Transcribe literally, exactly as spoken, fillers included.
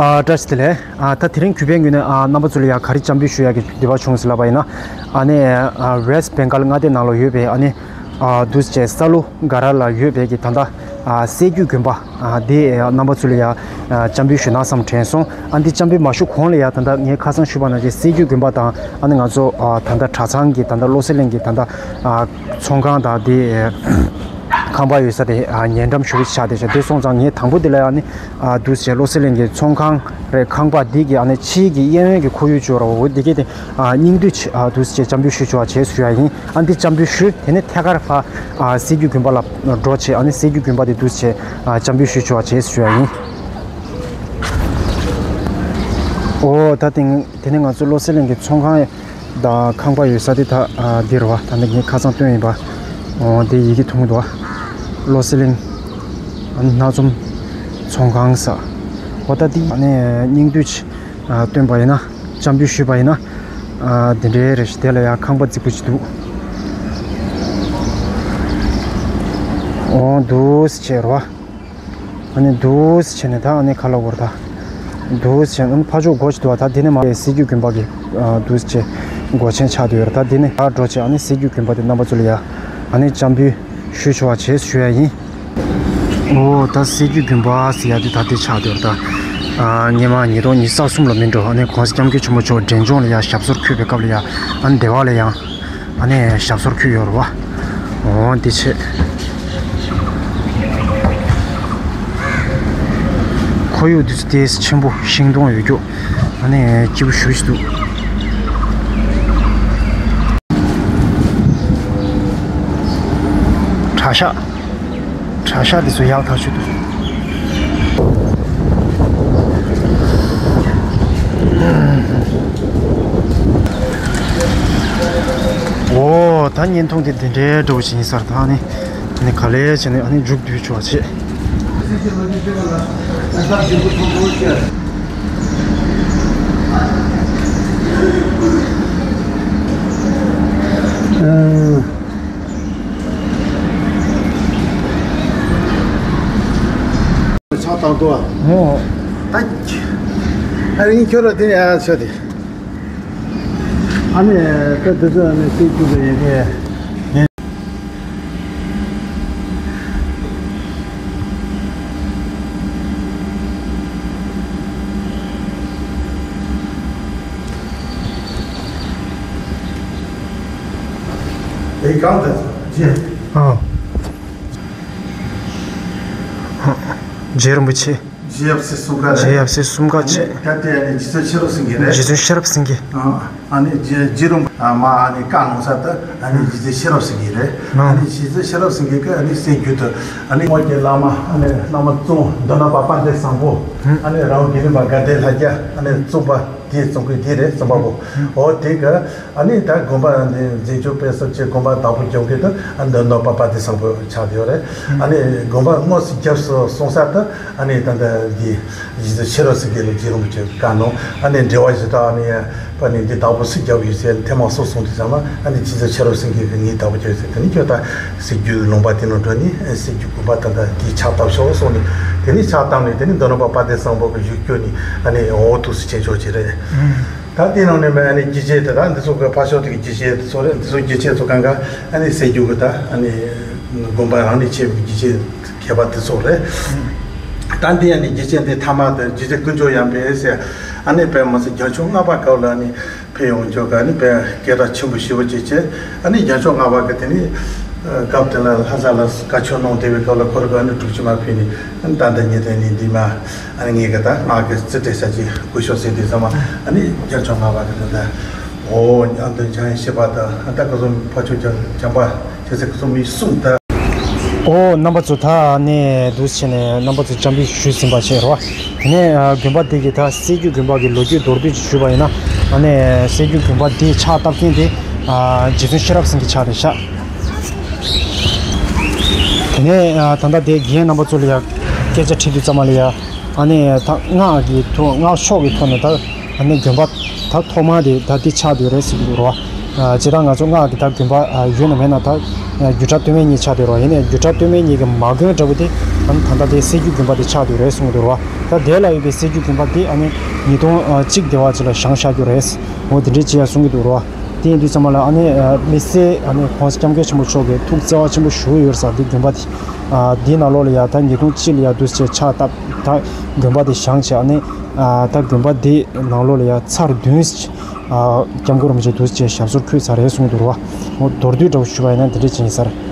ཨ་བཀྲ་ཤིས་བདེ་ལེགས། ཨ་ད་དེ་རིང་གུས་པའི་ངོས་ནས་ཨ་རྣམ་པ་ཚོ་ལ་ཡ་ག་རེ་འཚམས་འདྲི་ཞུ་ཡ་གི་འདོད་པ་བྱུང་ཟེར་ལབ་པ་ཡིན་ན། ཨ་ནི་ཨ་West Bengal མངའ་སྡེ་ནང་ལ་ཡོད་པའི་ཨ་ནི་ཨ་འདུག་སེ་ས་ལུ་ག་ར་ལ་ཡོད་པའི་གི་ད་ལྟ་ཨ་སྲད་རྒྱུད་དགོན་པ་ཨ་དེ་ཨ་རྣམ་པ་ཚོ་ལ་ཡ་ཨ་འཚམས་འདྲི་ཞུ་ན་བསམ་དྲན་སོང་། ཨ་འདི་འཚམས་འདྲི་མ་ཞུ་གོང་ལ་ཡ་ད་ལྟ་ངས་ཁ་སང་ཞུས་པ་ནང་བཞིན་སྲད་རྒྱུད་དགོན་པ་དང་ཨ་ནི་ང་ཚོ་ཨ་ད་ལྟ་གྲྭ་ཚང་གི་ད་ལྟ་བློ་གསལ་གླིང་གི་ད་ལྟ་ཨ་ཚོང་ཁང་དང་དེ་ཁང་པ་ཡོད་ས་དེ་ཨ་ཉེ་འགྲམ་ཞུ་གི་ཆགས་བསྡད་ཤག་དེ་སོང་ཙང་ངས་དང་པོ་དེ་ལ་ཨ་ནི་ཨ་འདུག་སེ་བློ་གསལ་གླིང་གི་ཚོང་ཁང་རེད། ཁང་པ་འདི་གི་ཨ་ནི་ཕྱིའི་གི་གཡས་གཡོན་གྱི་ཁོར་ཡུག་ཅིག་ཡོད་ར་བ། འོ་འདི་གི་དེ་ཨ་སྙིང་བསྡུས་ཆེ་ཨ་འདུག་སེ་འཚམས་འདྲི་ཞུ་ཆོག་པ་བྱས་ཞུ་ཡ་ཡིན། ཨ་འདི་འཚམས་འདྲི་ཞུ། དེ་ནས་ཐད་ཀར་ཕ་ཨ་སྲད་རྒྱུད་དགོན་པ་ལ་འགྲོ་བྱས་ཨ་ནི་སྲད་རྒྱུད་དགོན་པ་དེ་འདུག་སེ་ཨ་འཚམས་འདྲི་ཞུ་ཆོག་པ་བྱས་ཞུ་ཡ་ཡིན། འོ་ད་དེ་དེ་ནས་ང་ཚོ་བློ་གསལ་གླིང་གི་ཚོང་ཁང་དང་ཁང་པ་ཡོད་ས་དེ་ད་ཨ་འདི་རེད་བ། ད་ནི་ངས་ཁ་སང་སྟོན་ཡིན་པ། འོ་དེ་ཡི་གེ་མཐོང་གི་འདུག་བ། བློ་གསལ་གླིང་ཨ་ནི་སྣ་འཛོམས་ཚོང་ཁང་ཟེར། འོ་ད་དེ་ཨ་ནི་སྙིང་བསྡུས་ཨ་སྟོན་པ་ཡིན་ན། འཚམས་འདྲི་ཞུས་པ་ཡིན་ན། ཨ་དེ་འདྲའི་རེད་ཤག་དེ་ལ་ཡང་ཁང་པ་རྫིག་པོ་ཅིག་འདུག་འོ་འདུག་སེ་བྱས་རེད་བ། ཨ་ནི་འདུག་སེ་བྱས་ནས་ད་ཨ་ནི་ཁ་ལོ་བོར་ད། འདུག་སེ་བྱས་ཨ་ནི་ཕར་ཕྱོགས་སྒོ་ཞིག་འདུག་བ། ད་དེ་ནས་མར་སྲད་རྒྱུད་དགོན་པ་གི་ཨ་འདུག་སེ་བྱས་སྒོ་ཆེན་ཆགས་བསྡད་ཡོད་རེད། ད་དེ་ནས་ཕར་འགྲོ་བྱས་ཨ་ནི་སྲད་རྒྱུད་དགོན་པ་དེ་རྣམ་པ་ཚོ་ལ་ཡ་ཨ་ནི་འཚམས་འདྲི་ཞུ་ཆོག་པ་བྱས་ཞུ་ཡ་ཡིན། འོ་ད་སྲད་རྒྱུད་དགོན་པ་ཟེར་ཡ་དེ་ད་དེ་ཆགས་བསྡད་ཡོད་རེད་ད། ཨ་སྔོན་མ་ཉིས་སྟོང་ཉི་ཤུ་རྩ་གསུམ་ལ་མིན་འགྲོ། ཨ་ནི་༸གོང་ས་༸སྐྱབས་མགོན་ཆེན་པོ་མཆོག་འབྲས་ལྗོངས་ལ་ཡ་ཞབས་སོར་འཁོད་པའི་སྐབས་ལ་ཡ་ཨ་ནི་སྡེ་བ་ལ་ཡང་ཨ་ནི་ཞབས་སོར་འཁོད་ཡོད་རེད་བ། འོ་འདི་བྱས། ཁོར་ཡུག་འདི་ཚོ་ཏོག་ཙམ་ཆེན་པོ་ཤིང་སྡོང་ཡོད་རྒྱུ་ཨ་ནི་སྐྱིད་པོ་ཞེ་པོ་ཅིག་འདུག་གྲྭ་ཤག་གྲྭ་ཤག་འདི་ཚོ་ཡག་ཐག་ཆོད་འདུག་འོ་ད་བརྙན་ཐུང་འདི་འདི་འདྲའི་འདྲ་བོ་ཞིག་ཡིན་ས་རེད། ད་ནི་ནི་ག་ལེ་བྱས་ནས་ཨ་ནི་མཇུག་བསྡུ་ཆོག་པ་བྱེད། ཕྱག་བཏང་འདུག་ཨ། ཨོ། ད། ཨ་རིང་ཁྱོད་ར་དེ་ནས་ཨ་ཆ་དེ། ཨ་ནི་ད་དེ་ཚོ་ཨ་ནི་སྲད་རྒྱུད་ལ་ཡོད་མཁན། ཨེ་གང་དུ་ཅི། ཨ། རྗེ་རིན་པོ་ཆེ། རྗེ་ཡབ་སྲས་གསུམ་ཀ་རེད། རྗེ་ཡབ་སྲས་གསུམ་ཀ་བྱས། ད་ལྟའི་ཨ་ནི་རྗེ་བཙུན་ཤེས་རབ་སེང་གེ་རེད། རྗེ་བཙུན་ཤེས་རབ་སེང་གེ། ཨ་ནི་རྗེ་རྗེ་རིན་པོ་ཆེ་མ་ཨ་ནི་བཀའ་གནང་ས་དེ་ཨ་ནི་རྗེ་བཙུན་ཤེས་རབ་སེང་གེ་རེད། ཨ་ནི་རྗེ་བཙུན་ཤེས་རབ་སེང་གེ་གི་ཨ་ནི་སྲད་རྒྱུད་དུ་ཨ་ནི་དབང་གི་བླ་མ་ཨ་ནི་བླ་མ་གཙོ་བོ་མདོ་སྣ་པ་དཔལ་ལྡན་བཟང་པོ། ཨ་ནི་རང་དགེ་འདུན་པ་དགའ་ལྡན་ལྷ་རྒྱལ་ཨ་ནི་གཙོ་པ་དེ་གཙོ་མཁན་དེ་རེད། གཙོ་པ་པོ། འོ་དེ་གི་ཨ་ནི་ད་དགོན་པ་འདི་འཛིན་སྐྱོང་སྤེལ་གསུམ་བྱས་དགོན་པ་བདག་པོ་རྒྱག་མཁན་དེ་ཨ་མདོ་སྣ་པ་དཔལ་ལྡན་བཟང་པོ་ཆགས་བསྡད་ཡོད་རེད། ཨ་ནི་དགོན་པ་དངོས་སུ་རྒྱབ་སོང་ས་དེ་ཨ་ནི་ད་ལྟ་འདི་རྗེ་བཙུན་ཤེས་རབ་སེང་གེ་ལ་རྗེ་རིན་པོ་ཆེ་བཀའ་གནང་། ཨ་ནི་འབྲེལ་བ་ཞུ་དག་ཨ་ནི་པ་ནི་འདི་བདག་པོ་སུ་རྒྱབ་ཡོད་ཟེར་ཐེངས་མ་གསུམ་གསུངས་དུས་ཙམ་པ་ཨ་ནི་རྗེ་བཙུན་ཤེས་རབ་སེང་གེ་གིས་ངས་བདག་པོ་རྒྱབ་ཡོད་ཟེར། དེ་ནི་ཁྱོད་ད་སྲད་རྒྱུད་ལུང་པ་དེ་ནང་འགྲོ་ནི་སྲད་རྒྱུད་དགོན་པ་ད་ལྟ་འདི་ཕྱག་བཏབ་ཤོག་གསུངས་ནས། དེ་ནི་ཕྱག་བཏབ་ནས་དེ་ནི་མདོ་སྣ་པ་དཔལ་ལྡན་བཟང་པོ་གི་བཞུགས་རྒྱུ་ནི་ཨ་ནི་འོ་འདུག་སེ་བྱེད་ཆོག་ཅིག་རེད། ད་དེ་ནང་ནས་མ་ཨ་ནི་རྒྱལ་ཆེན་དེ་དག་འདི་ཚོ་གི་ཕར་ཕྱོགས་དེ་གི་རྒྱལ་ཆེན་དེ་ཚོ་རེད། འདི་ཚོ་རྒྱལ་ཆེན་ཚོ་གང་ག་ཨ་ནི་སྲད་རྒྱུད་གི་ད་ཨ་ནི་དགོན་པ་རང་ནས་ཆེ་བའི་རྒྱལ་ཆེན་མཁས་པ་དེ་ཚོ་རེད། ད་འདི་ཨ་ནི་རྒྱལ་ཆེན་དེ་ཐ་མ་དེ་རྗེ་བཙུན་དཀོན་མཆོག་ཡང་པས་ཟེར་ཨ་ནི་དཔེ་མ་ཚད་རྒྱལ་མཆོག་ལྔ་པ་སྐབས་ལ་ཨ་ནི་ཕེབས་ཡོང་ཆོག་ག་ཨ་ནི་དཔེ་སྐད་གྲགས་ཆེན་པོ་ཞེ་པོ་ཅིག་བྱས། ཨ་ནི་རྒྱལ་མཆོག་ལྔ་པ་གི་དེ་ནི་སྐབས་དེ་ལ་ལྷ་ས་ལ་བཀའ་ཆོས་གནང་བསྡད་པའི་སྐབས་ལ་ཁོ་རང་གི་ཨ་ནི་འབྲུག་ཆུ་མ་ཕེབས་ནས་ཨ་ནི་ད་ལྟ་ཉིན་དེ་ནི་འདི་མ། ཨ་ནི་ངས་ག་ད་ང་གི་རྩིས་སྤྲད་ས་ཅིག་སྐུ་ཞབས་ཟེར་དུས་ཙམ་པ་ཨ་ནི་རྒྱལ་མཆོག་ལྔ་པ་གི་ད་ལྟ་འོ་ཉང་དུ་འཇང་ཡི་ཤེས་པ་དང་ཨ་ད་ཀ་ཟུམ་ཕ་ཆོས་ཀྱང་བྱམས་པ་ཁྱེད་ཚེ་ཀ་ཟུམ་མི་གསུང་ད། ཨོ་རྣམ་པ་ཚོ་ད་ནས་འདུག་བྱས་ནས་རྣམ་པ་ཚོ་འཚམས་འདྲི་ཞུས་ཟིན་པ་བྱས་རོ། དེ་ནས་ཨ་དགོན་པ་འདི་གི་ད་སྲད་རྒྱུད་དགོན་པ་གི་ལོ་རྒྱུས་མདོར་བསྡུས་ཅིག་ཞུས་པ་ཡིན་ན། ཨ་ནི་སྲད་རྒྱུད་དགོན་པ་འདི་ཕྱག་བཏབ་མཁན་དེ་ཨ་རྗེ་བཙུན་ཤེས་རབ་སེང་གེ་ཕྱག་རེད་ཤག་དེ་ནས་ཨ་ད་ལྟ་དེ་རྒན་རྣམ་པ་ཚོ་ལ་ཡ་སྐད་ཆ་དྲིས་དུས་ཙམ་པ་ལ་ཡ། ཨ་ནི་ད་སྔགས་ཀྱི་ཐོག་སྔགས་ཕྱོགས་ཀྱི་ཐོག་ནས་ད་ཨ་ནི་དགོན་པ་ད་ཐོག་མ་དེ་ད་འདི་ཆགས་བསྡད་རེད་ཟེར་གྱི་འདུག་རོ། ཨ་སྤྱིར་བཏང་ང་ཚོ་སྔགས་ཀྱི་ད་དགོན་པ་ཨ་ཡོད་ན་མེད་ན་ད་ཨ་སྒྱུ་འཕྲུལ་སྟོད་སྨད་གཉིས་ཆགས་བསྡད་རེད་བ། ཡིན་ནའི་སྒྱུ་འཕྲུལ་སྟོད་སྨད་གཉིས་ཀྱི་མ་དགོན་འདྲ་པོ་དེ་ཨ་ནི་ད་ལྟ་དེ་སྲད་རྒྱུད་དགོན་པ་དེ་ཆགས་བསྡད་རེད་གསུངས་འདུག་རེད་བ། ད་དེ་ལ་ཡོད་པའི་སྲད་རྒྱུད་དགོན་པ་དེ་ཨ་ནི་ཉིས་སྟོང་གཅིག་དེ་བ་ཅིག་ལ་བཞེངས་བཞག་རྒྱུ་རེད། འོ་དེ་འདྲའི་ཅིག་ཡ་གསུང་གི་འདུག་རེད་བ། དེ་ཡིན་དུས་ཙམ་པ་ལ་ཨ་ནི་ཨ་དམིགས་བསལ་ཨ་ནི་༸གོང་ས་༸སྐྱབས་མགོན་ཆེན་པོ་མཆོག་གིས་ཐུགས་བརྩེ་བ་ཆེན་པོ་ཞུ་གི་ཡོད་ས་འདི་དགོན་པ་དེ་ཨ་འདིའི་ནང་ལོགས་ལ་ཡ་ད་ཉིས་སྟོང་གཅིག་ལ་ཡ་འདུག་སེ་ཕྱག་བཏབ། ད་དགོན་པ་དེ་བཞེངས་བྱས་ཨ་ནི་ཨ་ད་དགོན་པ་དེ་ནང་ལོགས་ལ་ཡ་ཚར་བདུན་ཨ་༸སྐྱབས་མགོན་རིན་པོ་ཆེ་འདུག་སེ་ཞབས་སོར་ཕུལ་ཚར་རེད་གསུངས་འདུག་རེད་བ། འོ་མདོར་བསྡུས་འདྲ་པོ་ཞུ་བ་ཡིན་ན་འདི་འདྲ་ཅིག་ཡིན་ས་རེད།